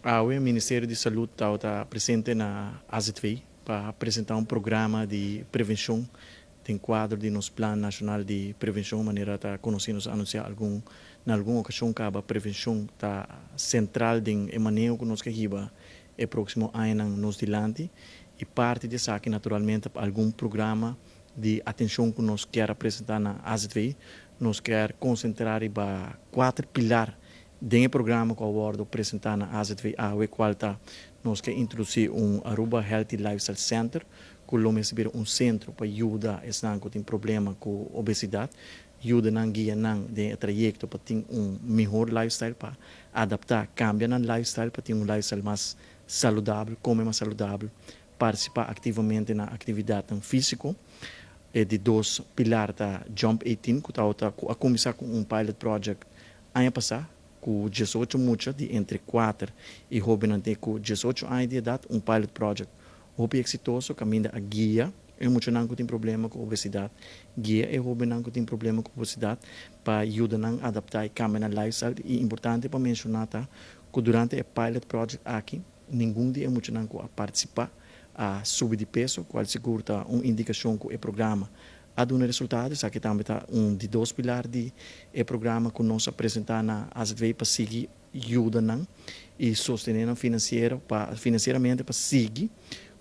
Awe Ministerio di Salud ta presente na AZV pa presenta un programa di prevencion den cuadro di nos Plan Nacional di Prevencion. Manera ta conoci, nos a anuncia na algun ocasion caba, prevencion ta central den e maneho cu nos kier hiba e proximo aña nos dilanti, y parti di esaki naturalmente algun programa di atencion cu nos kier presenta na AZV. Nos kier concentra riba cuater pilar den e programa cu a wordo presenta na AZV awe, cual ta: nos kier introduci un Aruba Healthy Lifestyle Center, cu lo bira un centro pa yuda esnan cu tin problema cu obesidad, yuda nan, guia nan den trayecto pa tin un miho lifestyle, pa adapta, cambia nan lifestyle pa tin un lifestyle mas saludabel, come mas saludabel, participa activamente na actividad fisico. E di dos pilar ta Jump 18, cu ta a cuminsa cu un pilot project aña pasa, cu 18 mucha di entre 4 y hoben cu 18 aña di edad, un pilot project hopi exitoso, caminda a guia e muchanan cu tin problema cu obesidad, guia e hobennan cu tin problema cu obesidad pa yuda nan adapta y cambia nan lifestyle. Y importante pa menciona ta cu durante e pilot project aki, ningun di e muchanan cu a participa a subi di peso, cual sigur ta un indicacion cu e programa a duna resultado. Esaki tambe ta un di dos pilar di e programa cu nos a presenta na AZV pa sigui yuda nan y sostene nan financieramente pa sigui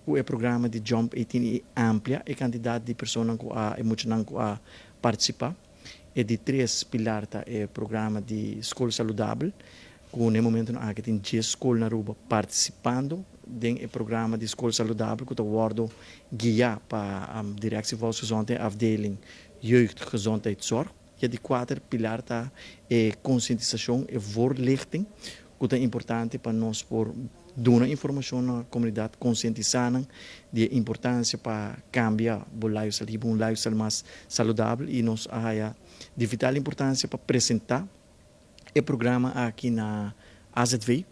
e programa di Jump 18 y amplia e cantidad di persona cu a e muchanan cu a participa. E di tres pilar ta e programa di Scol Saludabel, cu na e momento aki tin 10 scol na Aruba participando den e programa di Scol Saludabel, cu ta wordo guia pa Directie Volksgezondheid, afdeling Jeugd, Gezondheid, Zorg. E di cuater pilar ta e concientisacion y voorlichting, cu ta importante pa nos por duna informacion na comunidad, concientisa di importancia pa cambia e lifestyle, un lifestyle mas saludabel. Y nos a di vital importancia pa presenta e programa aki na AZV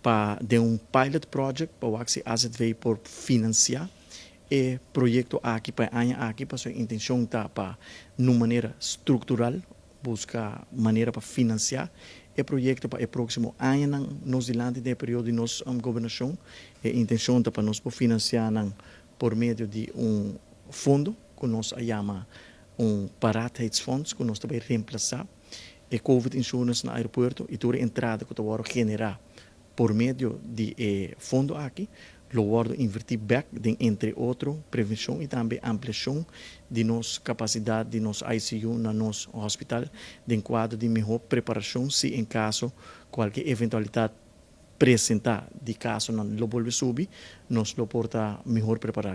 pa di un pilot project pa AZV por financia e proyecto aki pa aña aki, pa su intencion ta pa di un manera structural busca manera pa financia e proyecto pa e proximo aña nos dilanti, den periodo di nos gobernacion. E intencion ta pa nos por financia por medio di un fondo cu nos yama un paraatheidsfonds, cu nos ta bay reemplasa e COVID insurance na aeropuerto, y tur entrada cu ta genera por medio di e fondo aki lo wordo inverti back den, entre otro, prevencion y tambe ampliacion di nos capacidad di nos ICU na nos hospital, den cuadro di miho preparacion si en caso cualkier eventualidad presenta di casonan lo bolbe subi, nos lo por ta miho prepara.